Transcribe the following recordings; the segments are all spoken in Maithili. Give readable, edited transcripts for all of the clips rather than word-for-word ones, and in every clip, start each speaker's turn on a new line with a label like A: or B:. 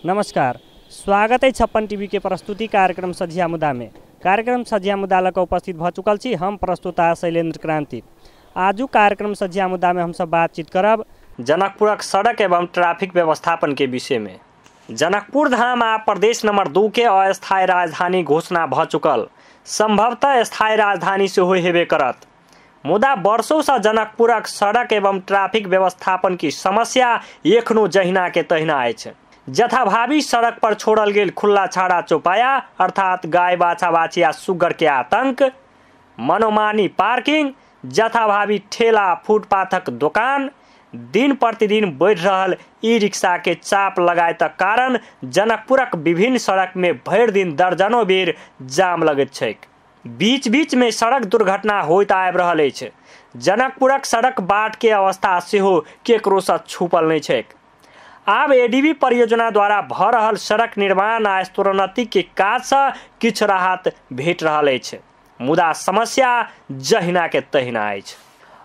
A: नमस्कार, स्वागत है 56 टीवी के प्रस्तुति कार्यक्रम सझिया मुद्दा में। कार्यक्रम सझिया मुद्दा लऽ कऽ उपस्थित भऽ चुकल छी हम प्रस्तुता शैलेन्द्र क्रांति। आजू कार्यक्रम सझिया मुद्दा में हम सब बातचीत करब जनकपुरक सड़क एवं ट्रैफिक व्यवस्थापन के विषय में। जनकपुर धाम आ प्रदेश नंबर 2 के अस्थायी राजधानी घोषणा भऽ चुकल, संभवतः स्थायी राजधानी सेहो हेबे करत। मुदा वर्षों से जनकपुरक सड़क एवं ट्रैफिक व्यवस्थापन की समस्या एखनो जहिना के तहिना अछि। जथाभावी सड़क पर छोड़ल गेल खुला छाड़ा चौपाया अर्थात गाय बाछा बाछी आ सुगर के आतंक, मनोमानी पार्किंग, जथाभावी ठेला फुटपाथक दोकान, दिन प्रतिदिन बढ़ि रहल ई रिक्शा के चाप लगायतक कारण जनकपुरक विभिन्न सड़क में भरि दिन दर्जनों बेर जाम लगैत छैक। बीच बीच में सड़क दुर्घटना होइत आबि रहल अछि। जनकपुरक सड़क बाट के अवस्था सेहो केकरो सँ छुपल नहि छैक। आब एडीबी परियोजना द्वारा भऽ रहल सड़क निर्माण आ स्तरोन्नति के काज सँ किछु राहत भेट रहल अछि, मुदा समस्या जहिना के तहिना अछि।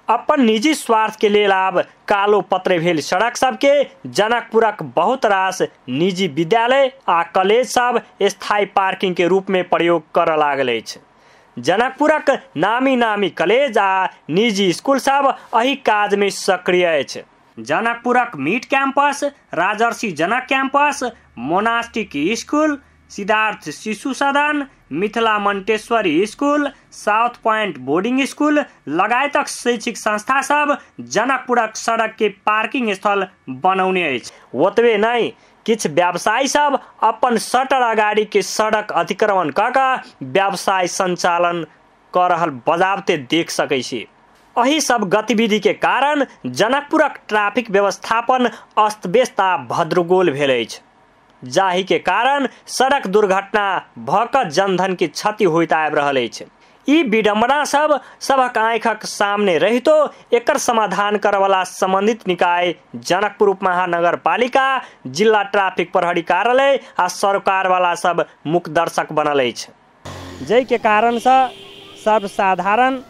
A: अपन निजी स्वार्थ के लेल आब कालो पत्रे भेल सड़क सबके जनकपुरक बहुत रास निजी विद्यालय आ कॉलेज सब स्थायी पार्किंग के रूप में प्रयोग करऽ लागल अछि। जनकपुरक नामी नामी कॉलेज आ निजी स्कूल सब एहि काज में सक्रिय अछि। जनकपुरक MIT campus, Rajarshi Janak campus, monastic school, Siddhartha Shishu Sadan, Mithila Montessori school, South Point boarding school लगायतक शैक्षिक संस्था सब जनकपुरक सड़क के पार्किंग स्थल बनौने अछि। ओतबे नहि, किछु व्यवसायी सब अपन शटर अगाड़ी के सड़क अतिक्रमण कऽ कऽ व्यवसाय संचालन कऽ रहल बजाबते देख सकै छी। एहि सब गतिविधि के कारण जनकपुरक ट्रैफिक व्यवस्थापन अस्त व्यस्त आ भद्रगोल भेल अछि, जाहि के कारण सड़क दुर्घटना भऽ कऽ जनधन के क्षति होइत आबि रहल अछि। ई विडम्बना सब सबक आँखिक सामने रहितो एकर समाधान करऽवला संबंधित निकाय जनकपुर उप महानगरपालिका, जिला ट्रैफिक प्रहरी कार्यालय आ सरकार वाला सब मुख्य दर्शक बनल अछि, जाहि के कारण से सर्वसाधारण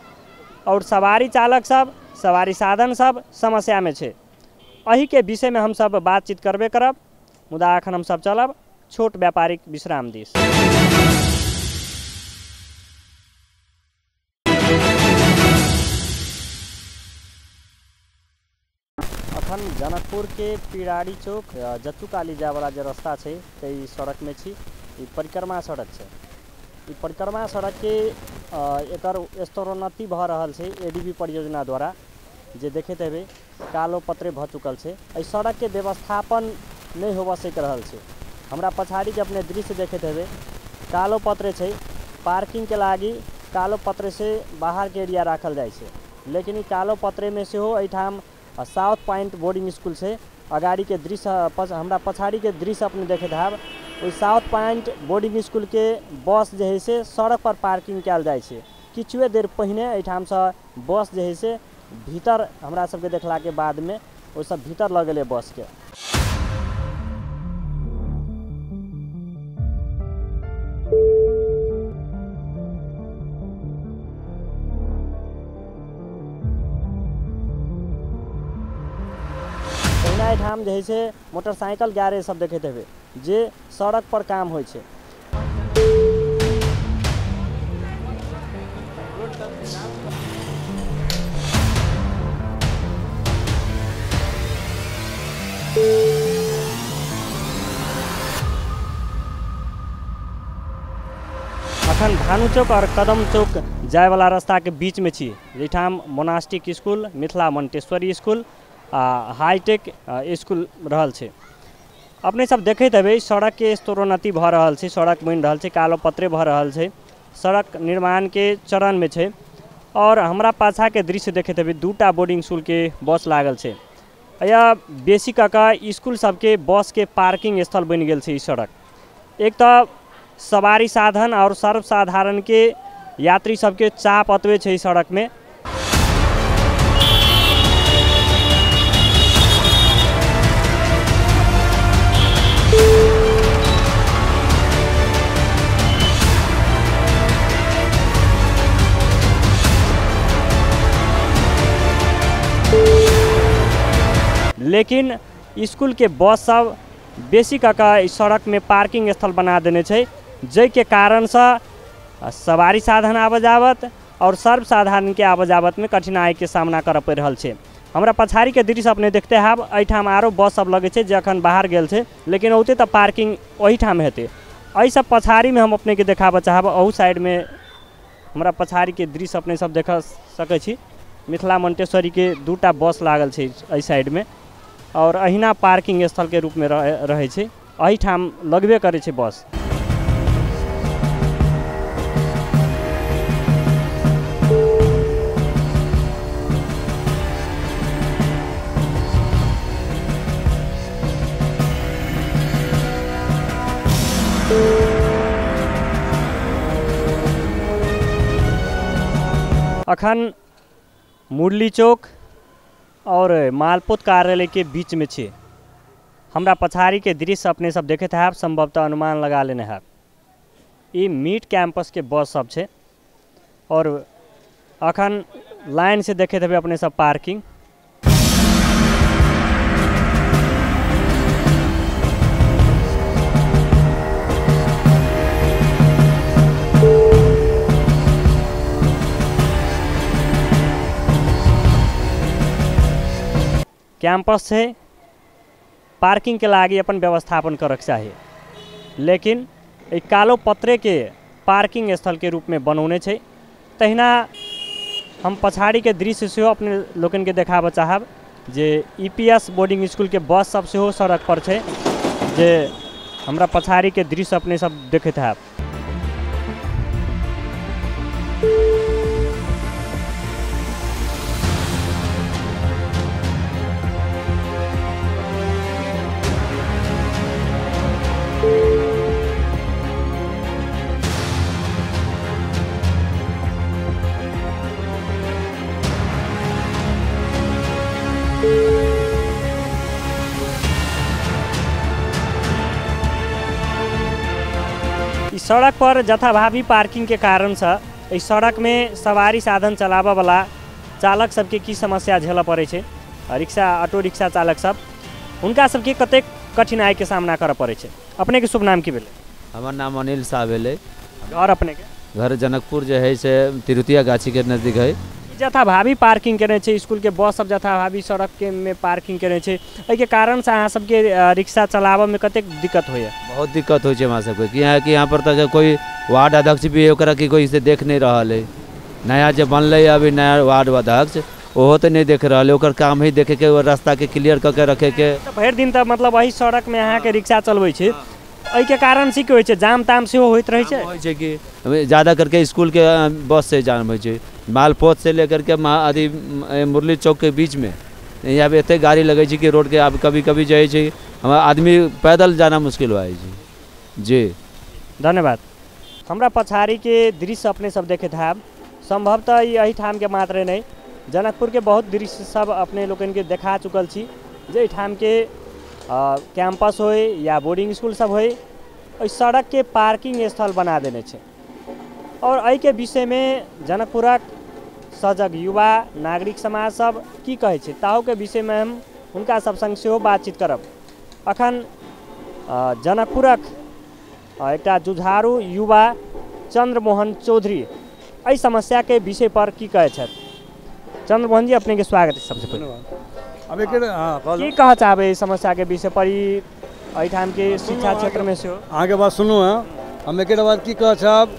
A: और सवारी चालक सब, सवारी साधन सब समस्या में छै। एहि के विषय में हम सब बातचीत करबे करब, मुदा अखन हम सब चलब छोट व्यापारिक विश्राम दिस। अखन जनकपुर के पिराड़ी चौक जच्चूकाली जाय वाला जे रास्ता छै ताहि सड़क में छी। ई परिक्रमा सड़क छै। ई परिक्रमा सड़क के एकर स्तरोन्नति भऽ रहल छै एडीबी परियोजना द्वारा, जे देखैत हेबै कालो पत्रे भऽ चुकल छै। एहि सड़क के व्यवस्थापन नहि होबऽ सकि रहल छै। हमरा पछाड़ीके अपने दृश्य देखैत हेबै, कालो पत्रे छै। पार्किंग के लागी कालो पत्रे से बाहर के एरिया राखल जाइ छै, लेकिन ई कालो पत्रे में सेहो एहिठाम साउथ पॉइंट बोर्डिंग स्कूल छै। अगाड़ी के दृश्य, हमरा पछाड़ी के दृश्य अपने देखैत हैब, ओहि साउथ पॉइंट बोर्डिंग स्कूल के बस जे है से सड़क पर पार्किंग कयल जाइ छै। किछुए देर पहिने एहिठामसँ बस जे है से भीतर हमरा सबके देखलाके बादमे ओसब भीतर लऽ गेलै बसके। तहिना एहिठाम जे है से मोटरसाइकिल गैरेज सब देखैत हेबै जे सड़क पर काम होइ छै। अखन भानु चौक और कदम चौक जाय वाला रास्ता के बीच में छी, जाहिठाम monastic school, Mithila Montessori school आ हाईटेक स्कूल रहल छै। अपने सब देखैत हेबै सड़क के स्तरोन्नति भऽ रहल छै, सड़क बनि रहल छै, कालो पत्रे भऽ रहल छै, सड़क निर्माण के चरण में छै। और हमरा पाछा के दृश्य देखैत हेबै दूटा बोर्डिंग स्कूल के बस लागल छै। या बेसी कऽ कऽ स्कूल सबके बस के पार्किंग स्थल बनि गेल छै ई सड़क। एक तऽ सवारी साधन और सर्वसाधारण के यात्री सबके चाप अतबे छै सड़क में। लेकिन स्कूल के बस सब बेसी कऽ कऽ सड़कमे पार्किंग स्थल बना देने छै, जाहिके कारणसँ सवारी साधन आबत और सर्वसाधारणके आबत जावतमे कठिनाइके सामना करऽ पड़ि रहल छै। हमरा पछाड़ीके दृश्य अपने देखते हैब, एहिठाम आरो बस सब लगै छै जे अखन बाहर गेल छै, लेकिन औते तऽ पार्किंग ओहिठाम हेतै। एहि सब पछाड़ीमे हम अपनेके देखाबऽ चाहब, अहू साइडमे हमरा पछाड़ीके दृश्य अपने सब देख सकै छी। मिथिला मंटेश्वरीके दूटा बस लागल छै एहि साइडमे और अहिना पार्किंग स्थलके रूपमे रहै छै, एहिठाम लगबे करै छै बस। अखन मुरली चौक और मालपोत कार्यालय के बीच में छे। हमरा पछाड़ी के दृश्य अपने सब देखते हैब, संभवतः अनुमान लगा लेने हैब ई मीट कैंपस के बस सब छे और अखन लाइन से देखते हेबै अपने सब पार्किंग। कैंपस है, पार्किंग के लागि अपन व्यवस्थापन करक चाही, लेकिन एहि कालो पत्रे के पार्किंग स्थल के रूप में बनौने छै। तहिना हम पछाड़ी के दृश्य सेहो अपने लोकनि के देखाबऽ चाहब जे ईपीएस बोर्डिंग स्कूल के बस सब सेहो सड़क पर छै, जे हमरा पछाड़ी के दृश्य अपने सब देखैत हैब। सड़क पर जथाभावी पार्किंग के कारण से एहि सड़क में सवारी साधन चलाबऽ वाला चालक सबके की समस्या झेलऽ पड़ै छै, रिक्शा ऑटो रिक्शा चालक सब हुनका सबके कतेक कठिनाई के सामना करऽ पड़ै छै। अपने के शुभ नाम की भेलै?
B: हमर नाम अनिल शाह भेलै।
A: घर अपने के?
B: घर जनकपुर जे है से तिरुतिया गाछी के नजदीक है।
A: जथाभावी पार्किंग केने छै, स्कूल के बस सब जथाभावी सड़क के में पार्किंग केने छै, एहिके कारण से अहाँ सबके रिक्शा चलाबऽ में कतेक दिक्कत होइए?
B: बहुत दिक्कत होइ छै हमरा सबके, कि यहाँ पर तक कोई वार्ड अध्यक्ष भी है ओकरा की कोई से देख नहीं रहल है। नया जे बनलै अभी नया वार्ड अध्यक्ष ओहो तऽ नहीं देख रहल है, ओकर काम ही देखे के रास्ता के क्लियर कऽ के रखे के।
A: भरि दिन तऽ मतलब एहि सड़क में अहाँके रिक्शा चलबै छै, एहिके कारण से की होइ छै, जाम ताम सेहो होइत रहै छै?
B: होइ छै कि ज़्यादा करके स्कूल के बस से जाम होइ छै, मालपोत से लेकर के अथी मुरली चौक के बीच में यहाँ पे एते गाड़ी लगै छै कि रोड के आब कभी कभी जे छै हमरा आदमी पैदल जाना मुश्किल हो जाइ छै। जी
A: धन्यवाद। हमरा पछाड़ी के दृश्य अपने सब देखैत हैब, संभवतः ई एहिठाम के मात्रे नहि जनकपुर के बहुत दृश्य सब अपने लोकनि के देखा चुकल छी, जे एहिठाम के कैंपस होय या बोर्डिंग स्कूल सब होय एहि सड़क के पार्किंग स्थल बना देने छै। और एहिके विषयमे जनकपुरक सजग युवा नागरिक समाज सब की कहै छै ताहूके विषयमे हम हुनका सब संग सेहो बातचीत करब। अखन जनकपुरक एकटा जुझारू युवा चंद्रमोहन चौधरी एहि समस्याके विषय पर की कहै छथि। चंद्रमोहन जी अपने के स्वागत है सबसे पहिले।
C: अब एक
A: की कह चाहबै एहि समस्याके विषय पर, ई एहिठाम के शिक्षा क्षेत्रमे सेहो?
C: अहाँके बात सुनू हँ, हम एक बात की कह चाहब,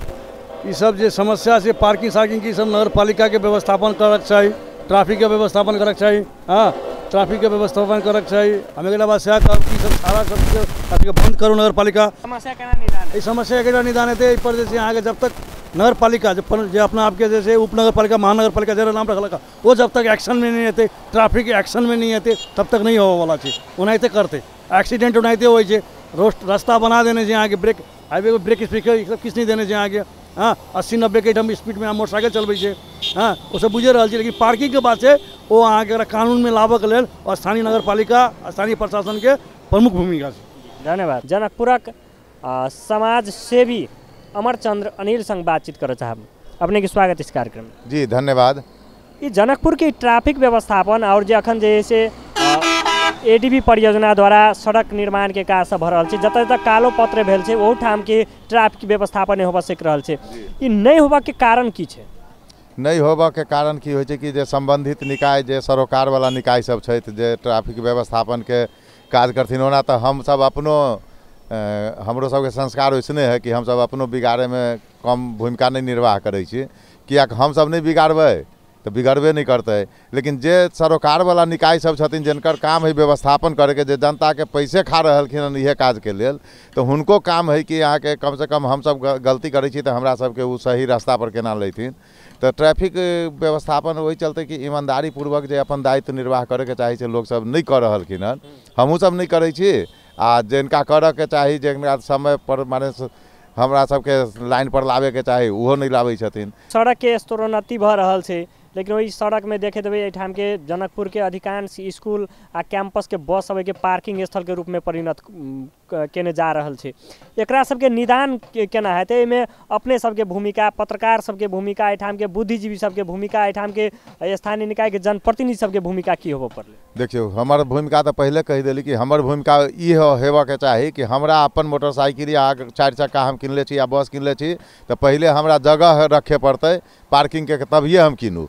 C: ई सब जे समस्या से पार्किंग सार्किंग की सब नगर पालिका के व्यवस्थापन करक चाही, ट्रैफिक के व्यवस्थापन करक चाही, हाँ ट्रैफिक के व्यवस्थापन करक चाही। हम एक बात सएह कहब कि सब सारा सब बंद करू नगर पालिका।
A: समस्या केना निदान?
C: एहि समस्या के निदान हेतै एहि पर जे छै अहाँके जब तक नगर पालिका जे अपना आपके जैसे उप नगर पालिका महानगर पालिका जरा नाम रखलक वो जब तक एक्शन में नहीं हेतै, ट्रैफिक एक्शन में नहीं हेतै तब तक नहीं होबऽवला छै। ओनाहिते करतै एक्सीडेंट ओनाहिते होइ छै, रोड रास्ता बना देने छै अहाँके, ब्रेक हाईवे पर ब्रेक स्पीकर ई सब किछु नहि देने छै अहाँके, हाँ 80-90 के एहिठाम स्पीडमे अहाँ मोटरसाइकिल चलबै छै, हाँ ओ सब बुझि रहल छै। लेकिन पार्किंगके बात छै ओ अहाँके कानूनमे लाबऽके लेल स्थानीय नगरपालिका स्थानीय प्रशासनके प्रमुख भूमिका छै।
A: धन्यवाद। जनकपुरक समाज सेवी अमरचंद्र अनिल संग बातचीत करऽ चाहब, अपने के स्वागत इस कार्यक्रम में।
D: जी धन्यवाद।
A: ई जनकपुर के ट्रैफिक व्यवस्थापन और जे अखन जे से एडीबी परियोजना द्वारा सड़क निर्माण के काज सब भऽ रहल छै, जतऽ जतऽ कालो पत्र भेल छै ओहूठाम के ट्रैफिक व्यवस्थापन नहि होबऽ सकि रहल छै। ई नहि होबऽ के कारण की छै?
D: नहि होबऽके कारण की होइ छै कि जे सम्बन्धित निकाय, जे सरोकारवला निकाय सब छथि जे ट्रैफिक व्यवस्थापनके काज करथिन, ओना तऽ हमसब अपनो हमरो सबके संस्कार वैसने है कि हमसब अपनो बिगाड़ैमे कम भूमिका नहि निर्वाह करै छी, किएक हमसब नहि बिगाड़बै तऽ बिगड़बे नहि करतै। लेकिन जे सरोकारवला निकाय सब छथिन जिनकर काम है व्यवस्थापन करैके, जे जनताके पैसे खा रहलखिन हन इहे काजके लेल, तऽ हुनको काम है कि अहाँके कमसँ कम हमसब गलती करै छी तऽ हमरा सबके ओ सही रास्तापर केना लेथिन। तऽ ट्रैफिक व्यवस्थापन ओहि चलते कि ईमानदारी पूर्वक जे अपन दायित्व निर्वाह करैके चाहै छै लोकसब नहि कऽ रहलखिन हन, हमहूँ सब नहि करै छी। आ जिनका करऽके चाही, जिनका समय पर माने हमरा सबके लाइन पर लाबैके चाही, ओहो नहि लाबै छथिन।
A: सड़क के स्तरोन्नति भऽ रहल छै, लेकिन ओहि सड़कमे देखे देबै एहिठामके जनकपुरके अधिकांश स्कूल आ कैंपसके बस सबके पार्किंग स्थलके रूपमे परिणत केने जा रहल छै। एकरा सबके निदान केना हेतै? एहिमे अपने सबके भूमिका, पत्रकार सबके भूमिका, एहिठामके बुद्धिजीवी सबके भूमिका, एहिठामके स्थानीय निकायके जनप्रतिनिधि सबके भूमिका की होबऽ पड़लै?
D: देखियौ, हमर भूमिका तऽ पहिले कहि देली कि हमर भूमिका ई हेबाके चाही कि हमरा अपन मोटरसाइकिल या चारि चक्का हम किनले छी या बस किनले छी तऽ पहिले हमरा जगह रखे पड़तै पार्किंगके, तभिए हम कीनू।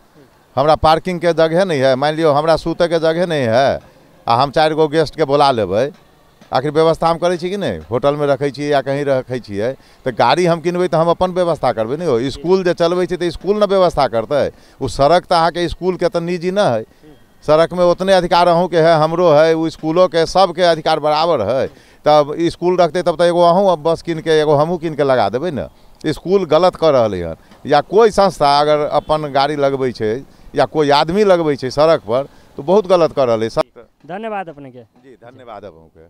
D: हमरा पार्किंगके जगह नहीं है, मान लियौ हमरा सुतैके जगह नहीं है आ हम 4 गो गेस्टके बोला लेबै, आखिर व्यवस्था हम करै छी कि नहि? होटलमे रखै छियै या कहीं रखै छियै, तऽ गाड़ी हम किनबै तऽ हम अपन व्यवस्था करबै ने। स्कूल जे चलबै छै तऽ स्कूल ने व्यवस्था करतै, ओ सड़क तऽ अहाँके स्कूलके तऽ निजी नहि है, सड़कमे उतने अधिकार अहूँके है हमरो है, ओ स्कूलोके सबके अधिकार बराबर है। तब स्कूल रखतै तब तऽ एगो अहूँ बस कीनके एगो हमहूँ कीनके लगा देबै ने। स्कूल गलत कऽ रहलै हन, या कोइ संस्था अगर अपन गाड़ी लगबै छै या कोई आदमी लगबै छै सड़क पर तो बहुत गलत कर रहलै।
A: धन्यवाद अपने के।
D: जी धन्यवाद अहूँके।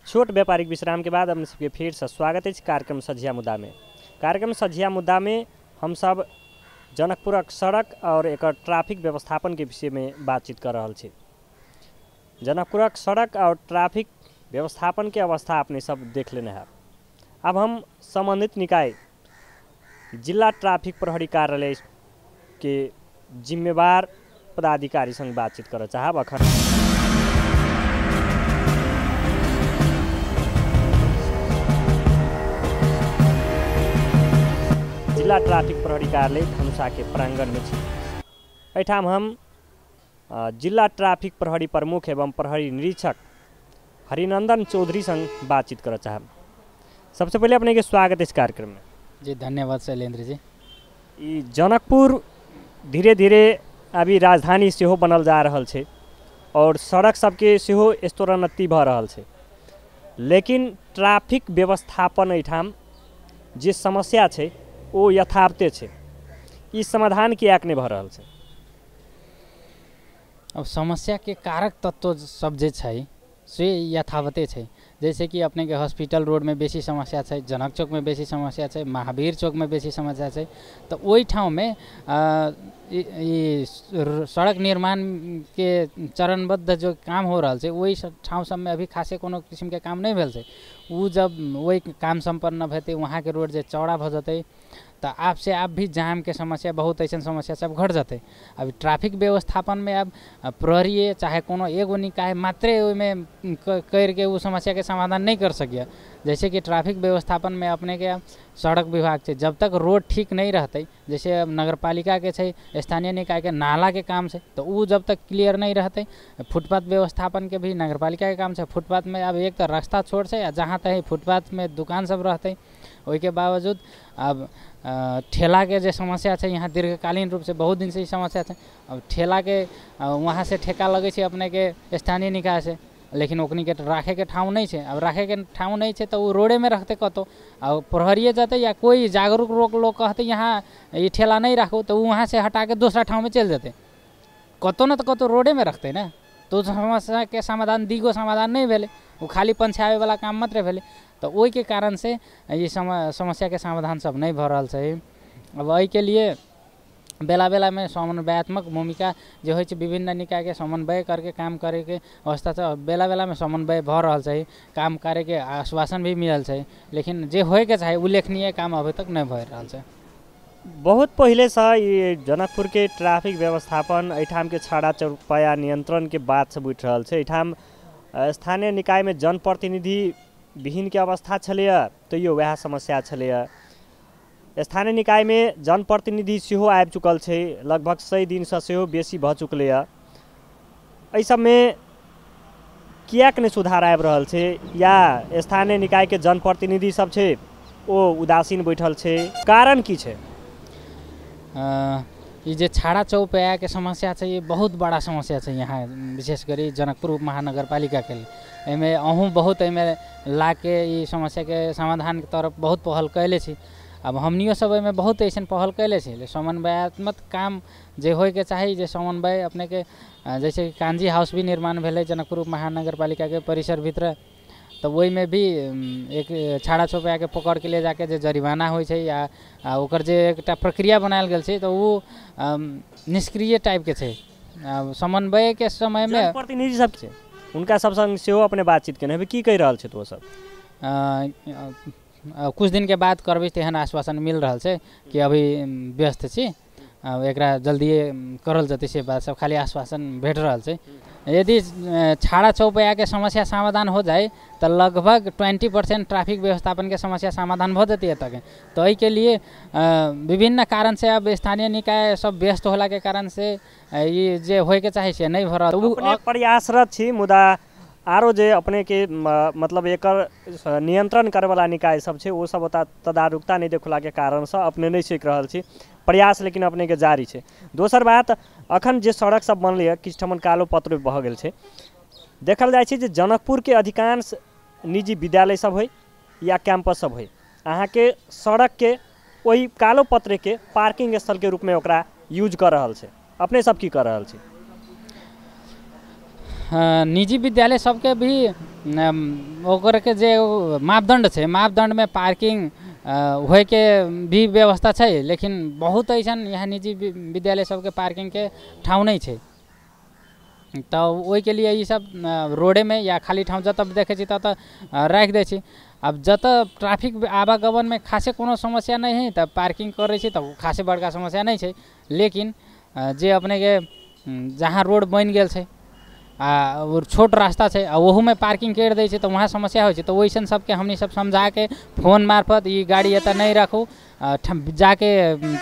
A: छोट व्यापारिक विश्राम के बाद अपने सबके फिर से स्वागत अछि कार्यक्रम सझिया मुद्दा में। कार्यक्रम सझिया मुद्दा में हम सब जनकपुरक सड़क और एकर ट्रैफिक व्यवस्थापन के विषय में बातचीत कर रहल छी। जनकपुरक सड़क और ट्रैफिक व्यवस्थापन के अवस्था अपने सब देख लेने हैं। अब हम संबंधित निकाय जिला ट्रैफिक प्रहरी कार्यालय के जिम्मेवार पदाधिकारी संग बातचीत करऽ चाहब। अखन जिला ट्रैफिक प्रहरी कार्यालय धनुषा के प्रांगण में छी। एहिठाम हम जिला ट्रैफिक प्रहरी प्रमुख एवं प्रहरी निरीक्षक हरिनंदन चौधरी संग बातचीत करऽ चाहब। सबसे पहले अपने के स्वागत इस कार्यक्रम में।
E: जी धन्यवाद शैलेंद्र जी।
A: ई जनकपुर धीरे धीरे अभी राजधानी सेहो बनल जा रहल छै और सड़क सबके सेहो स्तरोन्नति भऽ रहल छै, लेकिन ट्रैफिक व्यवस्थापन एहिठाम जे समस्या छै ओ यथावते छै। ई समाधान किएक नहि भऽ रहल छै?
E: अब समस्या के कारक तत्व सब जे छै से यथावते छै। जैसे कि अपने के हॉस्पिटल रोड में बेसी समस्या छै, जनक चौक में बेसी समस्या छै, महावीर चौक में बेसी समस्या छै, तऽ ओहि ठाममे सड़क निर्माण के चरणबद्ध जो काम हो रहल छै ओहि ठाम सबमे अभी खासे कोनो किसिमके काम नहि भेल छै। ओ जब ओहि काम सम्पन्न हेतै, वहाँके रोड जे चौड़ा भऽ जेतै तऽ आब से आब भी जामके समस्या बहुत ऐसन समस्या सब घट जेतै। अभी ट्रैफिक व्यवस्थापनमे आब प्रहरीए चाहे कोनो एगो निकाय मात्रे ओहिमे करिके ओ समस्याके समाधान नहि कर सकैए। जैसे कि ट्रैफिक व्यवस्थापनमे अपनेके सड़क विभाग छै, जब तक रोड ठीक नहि रहतै, जैसे नगरपालिकाके छै, स्थानीय निकायके नालाके काम छै, तऽ ओ जब तक क्लियर नहि रहतै, फुटपाथ व्यवस्थापनके भी नगरपालिकाके काम छै। फुटपाथमे आब एक तऽ रास्ता छोट छै आ जहाँ तहीं फुटपाथमे दुकान सब रहतै, ओहिके बावजूद आब ठेलाके जे समस्या छै यहाँ दीर्घकालीन रूपसँ बहुत दिनसँ ई समस्या छै। अब ठेलाके वहाँसँ ठेका लगै छै अपनेके स्थानीय निकायसँ, लेकिन ओकनीके राखैके ठाउँ नहि छै। अब राखैके ठाउँ नहि छै तऽ ओ रोडेमे रखतै कतहु, आ प्रहरिए जेतै या कोइ जागरूक लोक कहतै यहाँ ई ठेला नहि राखू तऽ ओ वहाँसँ हटाके दोसरा ठाउँमे चलि जेतै, कतहु ने तऽ कतहु रोडेमे रखतै ने। तऽ समस्याके समाधान दीगो समाधान नहि भेलै, ओ खाली पंछाबैवला काम मात्र भेलै। तऽ ओहिके कारणसँ ई समस्याके समाधान सब नहि भऽ रहल छै। अब एहिके लिए बेला बेलामे समन्वयात्मक भूमिका जे होइ छै विभिन्न निकायके समन्वय करके काम करैके अवस्था छै। बेला बेलामे समन्वय भऽ रहल छै, काम करैके आश्वासन भी मिलल छै, लेकिन जे होइके चाही उल्लेखनीय काम अभी तक नहि भऽ रहल छै।
A: बहुत पहिलेसँ ई जनकपुरके ट्रैफिक व्यवस्थापन एहिठामके छाड़ा चौपाया नियन्त्रणके बात सब उठि रहल छै। एहिठाम स्थानीय निकायमे जनप्रतिनिधि विहीनके अवस्था छलैए तैयो वएह समस्या छलैए। स्थानीय निकायमे जनप्रतिनिधि सेहो आबि चुकल छै, लगभग 100 दिनसँ सेहो बेसी भऽ चुकलैए। एहि सबमे किएक नहि सुधार आबि रहल छै या स्थानीय निकायके जनप्रतिनिधि सब छै ओ उदासीन बैठल छै, कारण की छै?
E: ई जे छाड़ा चौपायाके समस्या छै ई बहुत बड़ा समस्या छै यहाँ, विशेष गरी जनकपुर उपमहानगरपालिकाके लिए। एहिमे अहूँ बहुत एहिमे लाके ई समस्याके समाधानके तरफ बहुत पहल कैले छी। अब हमनियो सब एहिमे बहुत अइसन पहल कैले छी। समन्वयात्मक काम जे होइके चाही, जे समन्वय अपनेके जैसे कांजी हाउस भी निर्माण भेलै जनकपुर उपमहानगरपालिकाके परिसर भितर, तऽ ओहिमे भी एक छाड़ा चौपायाके पकड़ के ले जाके जे जरिमाना होइ छै या ओकर जे एकटा प्रक्रिया बनायल गेल छै तऽ ओ निष्क्रिय टाइपके छै। समन्वयके समयमे
A: प्रतिनिधि सब छै हुनका सब संग सेहो अपने बातचीत केने हेबै, की कहि रहल छै ओ सब?
E: कुछ दिनके बाद करबै तेहन आश्वासन मिल रहल छै कि अभी व्यस्त छी, एकरा जल्दिए करल जेतै, से बात सब खाली आश्वासन भेट रहल छै। यदि छाड़ा चौपायाके समस्या समाधान हो जाए तऽ लगभग 20% ट्रैफिक व्यवस्थापनके समस्या समाधान भऽ जेतै एतऽके। तऽ एहिके लिए विभिन्न कारण से अब स्थानीय निकाय सब व्यस्त होलाके कारण से ई जे होइके चाही से नहि भऽ रहल।
A: अपने प्रयासरत छी मुदा आरो जे अपने के मतलब एकर नियंत्रण करैवला निकाय सब छै ओ सब ओतऽ तदारुकता नहि देखलाके कारणसँ अपने नहि सीख रहल छी, प्रयास लेकिन अपने के जारी छै। दोसर बात, अखन जे सड़क सब बनलै किछु ठमन कालो पत्र भऽ गेल छै, देखल जाइ छै जे जनकपुरके अधिकांश निजी विद्यालय सब होइ या कैंपस सब होइ, अहाँके सड़कके ओहि कालो पत्रके पार्किंग स्थलके रूपमे ओकरा यूज कऽ रहल छै, अपने सब की कऽ रहल छी?
E: निजी विद्यालय सबके भी ओकर के जे मापदंड छै, मापदंडमे पार्किंग होइके भी व्यवस्था छै, लेकिन बहुत अइसन यहाँ निजी विद्यालय सबके पार्किंगके ठाउँ नहि छै। तऽ ओहिके लिए ई सब रोडेमे या खाली ठाउँ जतऽ देखै छी ततऽ राखि दै छी। आब जतऽ ट्रैफिक आवागमनमे खासे कोनो समस्या नहि है तऽ पार्किंग करै छी तऽ खासे बड़का समस्या नहि छै, लेकिन जे अपनेके जहाँ रोड बनि गेल छै आ छोट रास्ता छै आ ओहूमे पार्किंग करि दै छै तऽ वहाँ समस्या होइ छै। तऽ ओइसन सबके हमनी सब समझाके फोन मार्फत ई गाड़ी एतऽ नहि राखू, जाके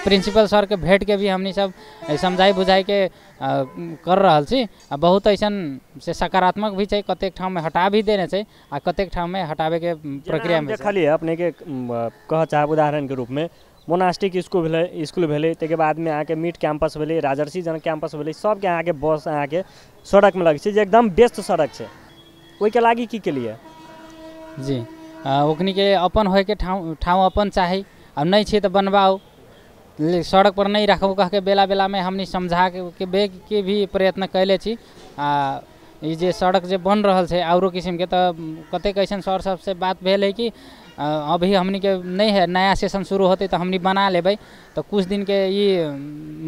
E: प्रिंसिपल सरके भेटके भी हमनी सब समझाइ बुझाइके कर रहल छी। आ बहुत अइसन से सकारात्मक भी छै, कतेक ठाममे हटा भी देने छै आ कतेक ठाममे हटाबैके प्रक्रियामे
A: देखलियै। अपनेके कह चाहब उदाहरणके रूपमे मोनास्टिक स्कूल भेलै, ताहिके बादमे अहाँके मीट कैंपस भेलै, राजर्षि जनक कैंपस भेलै, सबके अहाँके बस अहाँके सड़कमे लगै छै जे एकदम व्यस्त सड़क छै, ओहिके लागि की केलियै?
E: जी, ओकनीके अपन होइके ठाउँ अपन चाही, अब नहि छै तऽ बनबाउ, सड़क पर नहि राखू कहके बेला बेलामे हमनी समझा के भी प्रयत्न कैले छी। आ ई जे सड़क जे बन रहल छै औरो किसिमके, तऽ कतेक अइसन सर सबसँ बात भेल है कि अभी हमनीके नहि है, नया सेशन शुरू होतै तऽ हमनी बना लेबै, तऽ कुछ दिनके ई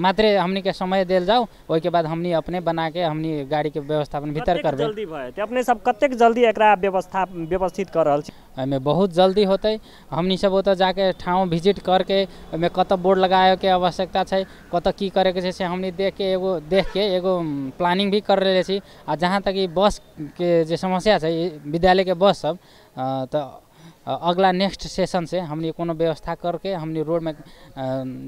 E: मात्रे हमनीके समय देल जाउ, ओहिके बाद हमनी अपने बनाके हमनी गाड़ीके व्यवस्थापन भीतर करबै।
A: जल्दी भऽ जेतै? अपने सब कतेक जल्दी एकरा व्यवस्थित कऽ रहल छी?
E: एहिमे बहुत जल्दी होतै। हमनी सब ओतऽ जाके ठाउँ विजिट करके ओहिमे कतऽ बोर्ड लगाबैके आवश्यकता छै, कतऽ की करैके छै से हमनी देखके एगो प्लानिंग भी कर लेले छी। आ जहाँ तक ई बसके जे समस्या छै विद्यालयके बस सब, तऽ अगला नेक्स्ट सेशन से हमनी कोनो व्यवस्था करके हमनी रोडमे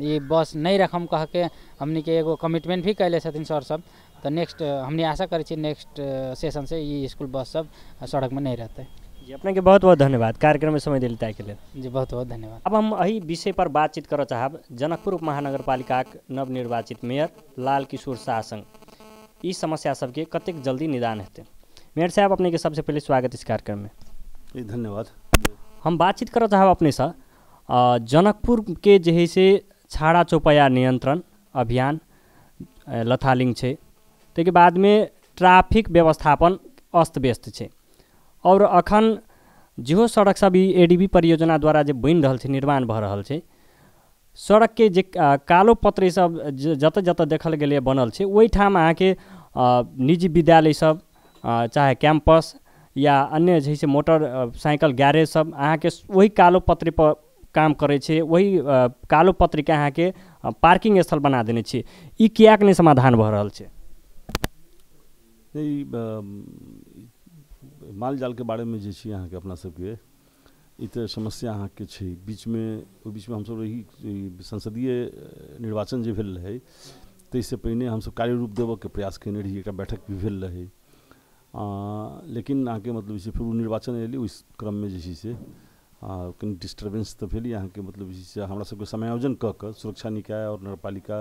E: ई बस नहि रखम कहके हमनी के एगो कमिटमेंट भी कैले छथिन सर सब। तऽ नेक्स्ट हमनी आशा करै छी नेक्स्ट सेशन से ई स्कूल बस सब सड़कमे नहि रहतै।
A: जी, अपनेके बहुत बहुत धन्यवाद कार्यक्रममे समय देली ताहिके लेल।
E: जी, बहुत बहुत धन्यवाद।
A: अब हम एहि विषय पर बातचीत करऽ चाहब जनकपुर उपमहानगरपालिकाक नवनिर्वाचित मेयर लाल किशोर शाह संग, ई समस्या सबके कतेक जल्दी निदान हेतै। मेयर साहब, अपनेके सबसँ पहिले स्वागत इस कार्यक्रममे।
C: जी, धन्यवाद।
A: हम बातचीत करऽ चाहब अपनेसँ जनकपुर के जे है से छाड़ा चौपाया नियंत्रण अभियान लथालिंग छै, ताहिके बादमे ट्रैफिक व्यवस्थापन अस्त व्यस्त छै, और अखन जेहो सड़क सब ई एडीबी परियोजना द्वारा जे बनि रहल छै, निर्माण भऽ रहल छै, सड़कके जे कालो पत्री सब जतऽ जतऽ देखल गेलै बनल छै ओहिठाम अहाँके निजी विद्यालय सब चाहे कैंपस या अन्य जे छै मोटर साइकिल गैरेज सब अहाँके ओहि कालो पत्री पर काम करै छै, ओहि कालो पत्रीके अहाँके पार्किंग स्थल बना देने छै। ई किएक नहि समाधान भऽ रहल छै?
F: ई माल जालके बारेमे जे छै अहाँके अपना सबके ई तऽ समस्या अहाँके छै। बीचमे ओहि बीचमे हमसब रही संसदीय निर्वाचन जे भेल रहै ताहिसँ पहिने हमसब कार्यरूप देबऽके प्रयास कयने रही, एकटा बैठक भी भेल रहै, लेकिन अहाँके मतलब जे छै फेर ओ निर्वाचन एलै, ओहि क्रममे जे छै से कनि डिस्टर्बेंस तऽ भेलै अहाँके मतलब जे छै से हमरा सबके समायोजन कऽ कऽ सुरक्षा निकाय आओर नगरपालिका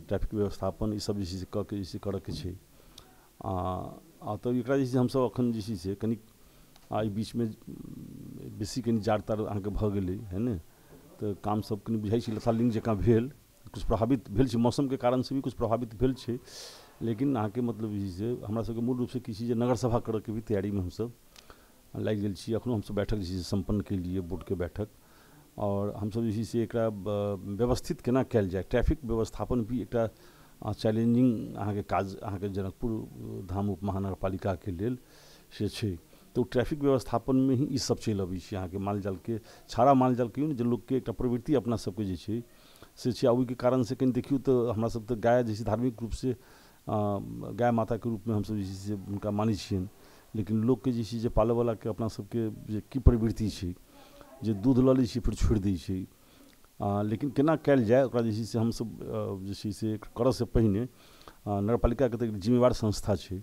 F: ट्रैफिक व्यवस्थापन ई सब जे छै से कऽ के जे छै करऽके छै। तऽ एकरा जे छै हमसब एखन जे छै से कनि एहि बीचमे बेसी कनि जाड़ ताड़ अहाँके भऽ गेलै है ने, तऽ काम सब कनि बुझाइ छै लथालिंग जकाँ भेल, किछु प्रभावित भेल छै मौसमके कारणसँ भी किछु प्रभावित भेल छै, लेकिन अहाँके मतलब जे छै से हमरा सबके मूल रूपसँ की छै जे नगरसभा करऽके भी तैयारीमे हमसब लागि गेल छी। एखनो हमसब बैठक जे छै से सम्पन्न केलियै बोर्डके बैठक, आओर हमसब जे छै से एकरा व्यवस्थित केना कयल जाय, ट्रैफिक व्यवस्थापन भी एकटा चैलेंजिंग अहाँके काज अहाँके जनकपुर धाम उप महानगरपालिकाके लेल से छै। तऽ ओ ट्रैफिक व्यवस्थापनमे ही ई सब चलि अबै छै अहाँके माल जालके छाड़ा माल जाल कहियौ ने जे लोकके एकटा प्रवृत्ति अपना सबके जे छै से छै। आ ओहिके कारणसँ कनि देखियौ तऽ हमरा सब तऽ गाय जे छै धार्मिक रूपसँ गाय माताके रूपमे हमसब जे छै से हुनका मानै छियनि, लेकिन लोकके जे छै जे पालयवलाके अपना सबके जे की प्रवृत्ति छै जे दूध लऽ लै छै फेर छोड़ि दै छै, लेकिन केना कयल जाय ओकरा जे छै से हमसब जे छै से करऽसँ पहिने नगरपालिकाके तऽ जिम्मेवार संस्था छै,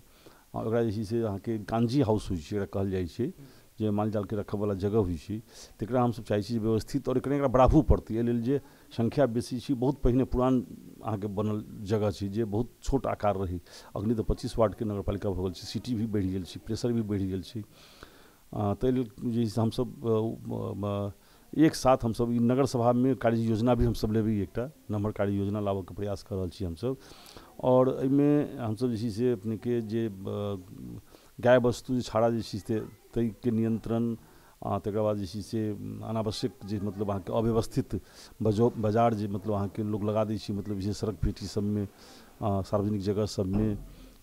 F: ओकरा जे छै से अहाँके कांजी हाउस होइ छै एकरा कहल जाइ छै, जे माल जालके रखऽवला जगह होइ छै, तकरा हमसब चाहै छी जे व्यवस्थित और एकरा बढ़ाबू पड़तै। एहि लेल जे संख्या बेसी छै, बहुत पहिने पुरान अहाँके बनल जगह छै जे बहुत छोट आकार रहै, अखनी तऽ 25 वार्डके नगरपालिका भऽ गेल छै, सिटी भी बढ़ि गेल छै, प्रेशर भी बढ़ि गेल छै, ताहि लेल जे छै हमसब एक साथ हमसब ई नगरसभामे कार्य योजना भी हमसब लेबै, एकटा नम्हर कार्य योजना लाबऽके प्रयास कऽ रहल छी हमसब। और एहिमे हमसब जे छै से अपनेके जे गाय वस्तु जे छाड़ा जे छै से ताहिके नियंत्रण, तकर बाद जे छै से अनावश्यक जे मतलब अहाँके अव्यवस्थित बाजार जे मतलब अहाँके लोक लगा दै छै मतलब जे सड़क पेटी सबमे, सार्वजनिक जगह सबमे,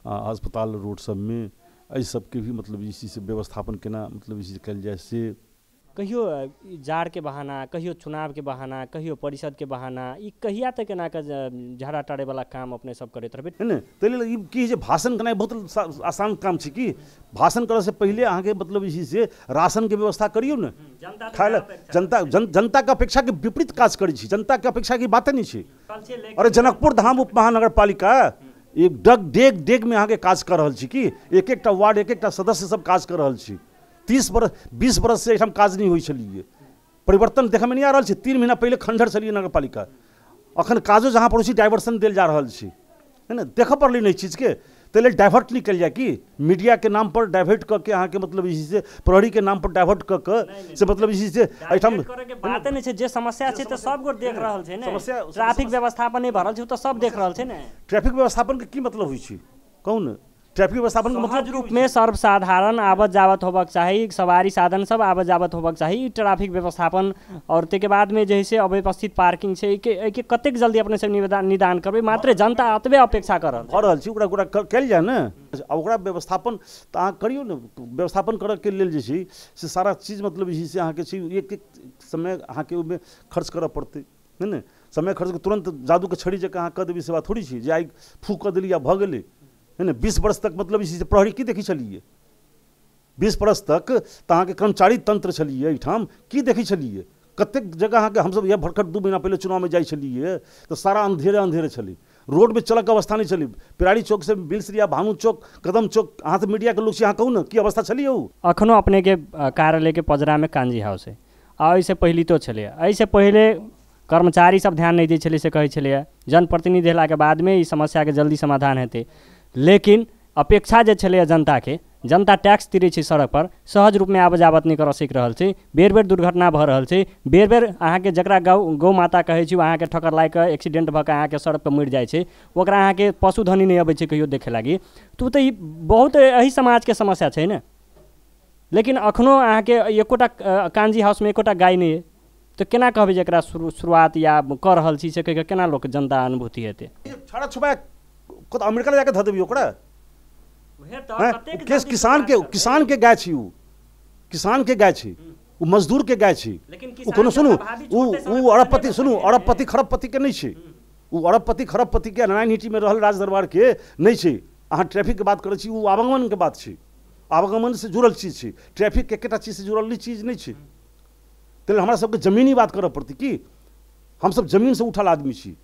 F: अस्पताल रोड सबमे, एहि सबके भी मतलब जे छै से व्यवस्थापन केना मतलब जे छै कयल जाय से।
A: कहियो जाड़के बहाना, कहियो चुनावके बहाना, कहियो परिषदके बहाना, ई कहिया तक एना कऽ झाड़ा टाड़ैवला काम अपने सब करैत रहबै?
F: है ने, ताहि लेल ई की जे भाषण केनाइ बहुत आसान काम छै कि भाषण करऽसँ पहिले अहाँके मतलब जे छै से राशनके व्यवस्था करियौ ने, खाय लए जनता जनताके अपेक्षाके विपरीत काज करै छी, जनताके अपेक्षाके बाते नहि छै। अरे जनकपुर धाम उप महानगरपालिका एक डग डेग डेगमे अहाँके काज कऽ रहल छी कि एक एकटा वार्ड एक एकटा सदस्य सब काज कऽ रहल छी। 30 बरस 20 बरस से एहिठाम काज नहि होइ छलियै, परिवर्तन देखयमे नहि आ रहल छै। 3 महीना पहिले खंडहर छलियै नगरपालिका, अखन काजो जहाँ पर होइ डाइवर्सन देल जा रहल छै, है ने, देखऽ पड़लै ने एहि चीजके, ताहि लेल डाइवर्ट नहि कयल जाय कि मीडियाके नाम पर डाइवर्ट कऽ के अहाँके मतलब जे छै से प्रहरीके नाम पर डाइवर्ट कऽ के से मतलब जे छै से एहिठाम
A: बाते नहि छै। जे समस्या छै तऽ सब गोटे देख रहल छै ने, समस्या ट्रैफिक व्यवस्थापन नहि भऽ रहल छै ओ तऽ सब देख रहल छै ने।
F: ट्रैफिक व्यवस्थापनके की मतलब होइ छै कहू ने? ट्रैफिक व्यवस्थापन के मतलब
A: रूप में सर्वसाधारण आवत जावत होबक चाही, सवारी साधन सब आवत जावत होबक चाही, ट्रैफिक व्यवस्थापन। और ताहिके बादमे जे है से अव्यवस्थित पार्किंग छै, एहिके कतेक जल्दी अपने सब निदान करबै? मात्र जनता एतबे अपेक्षा कर रहल
F: छै, ओकरा ओकरा कयल जाय ने, आ ओकरा व्यवस्थापन तऽ अहाँ करियौ ने। व्यवस्थापन करऽके लेल जे छै से सारा चीज मतलब जे छै से अहाँके छै एक एक समय अहाँके ओहिमे खर्च करऽ पड़तै, है ने। समय खर्च तुरन्त जादूके छड़ी जकाँ अहाँ कऽ देबै से बात थोड़ी छै जे आइ फूक कऽ देली आ भऽ गेलै, है ने। 20 वर्ष तक मतलब जे छै प्रहरी की देखै छलियै, 20 वर्ष तक तऽ अहाँके कर्मचारी तंत्र छलियै एहिठाम, की देखै छलियै? कतेक जगह अहाँके हमसब इएह भरखट 2 महीना पहिले चुनावमे जाइ छलियै तऽ सारा अन्धेरे अन्धेरे छलै, रोडमे चलऽके अवस्था नहि छलै। पिरारी चौक से बिलसरिया, भानु चौक, कदम चौक, अहाँ तऽ मीडियाके लोक छी, अहाँ कहू ने की अवस्था छलियै ओ?
A: अखनो अपनेके कार्यालयके पजरामे कांजी हाउस है, आ एहिसँ पहिलितो छलैए, एहिसँ पहिले कर्मचारी सब ध्यान नहि दै छलै से कहै छलैए, जनप्रतिनिधि भेलाके बादमे ई समस्याके जल्दी समाधान हेतै। लेकिन अपेक्षा जे छलैए जनताके, जनता टैक्स तिरै छै सड़क पर, सहज रूपमे आबऽ जावत नहि करऽ सकि रहल छै, बेर बेर दुर्घटना भऽ रहल छै, बेर बेर अहाँके जकरा गौ माता कहै छी ओ अहाँके ठक्कर लागि कऽ एक्सीडेंट भऽ कऽ अहाँके सड़क पर मरि जाइ छै, ओकरा अहाँके पशुधनी नहि अबै छै कहियो देखै लागि। तऽ ई बहुत एहि समाजके समस्या छै ने। लेकिन अखनो अहाँके एकोटा कांजी हाउसमे एकोटा गाय नहि अइ, तऽ केना कहबै जे एकरा शुरुआत या कऽ रहल छी से कहि कऽ केना लोक जनता अनुभूति हेतै?
G: छाड़ा छुपा कतऽ अमेरिका लऽ जाकऽ धऽ देबियौ ओकरा? केस किसान के, किसान के गाय छी, उ किसान के गाय छी, उ मजदूर के गाय छी। उ कोनो सुनू, उ अरबपति, सुनू, अरबपति खरबपति के नहि छै, उ अरबपति खरबपति के नारायण हिटी में रहल राज दरबार के नहि छै। अहाँ ट्रैफिक के बात करै छी, उ आवागमन के बात छै, आवागमन से जुड़ल चीज छै, ट्रैफिक के एकेटा चीज से जुड़ल चीज नहि छै। ताहि हमरा सबके जमीनी बात करऽ पड़तै। कि हमसब जमीन से उठल आदमी छी,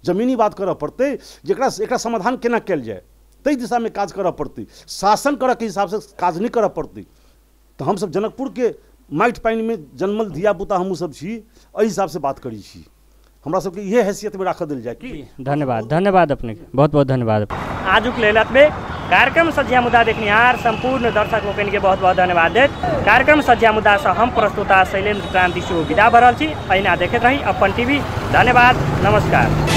G: जमीनी बात करऽ पड़तै, जेकरा एकरा समाधान केना कयल जाय ताहि दिशामे काज करऽ पड़तै, शासन करऽके हिसाबसँ काज नहि करऽ पड़तै। तऽ हमसब जनकपुरके माटि पानिमे जन्मल धियापुता हमहूँ सब छी, एहि हिसाबसँ बात करै छी, हमरा सबके इहे हैसियतमे राखऽ देल जाय। कि
A: धन्यवाद, धन्यवाद अपने के, बहुत बहुत धन्यवाद। आजुक लेल एतबे। कार्यक्रम सझिया मुद्दा देखनिहार सम्पूर्ण दर्शक लोकनि के बहुत बहुत धन्यवाद देत। कार्यक्रम सझिया मुद्दा से हम प्रस्तुता शैलेन्द्र क्रांति सेहो विदा भऽ रहल छी। अहिना देखैत रही अपन टीवी। धन्यवाद, नमस्कार।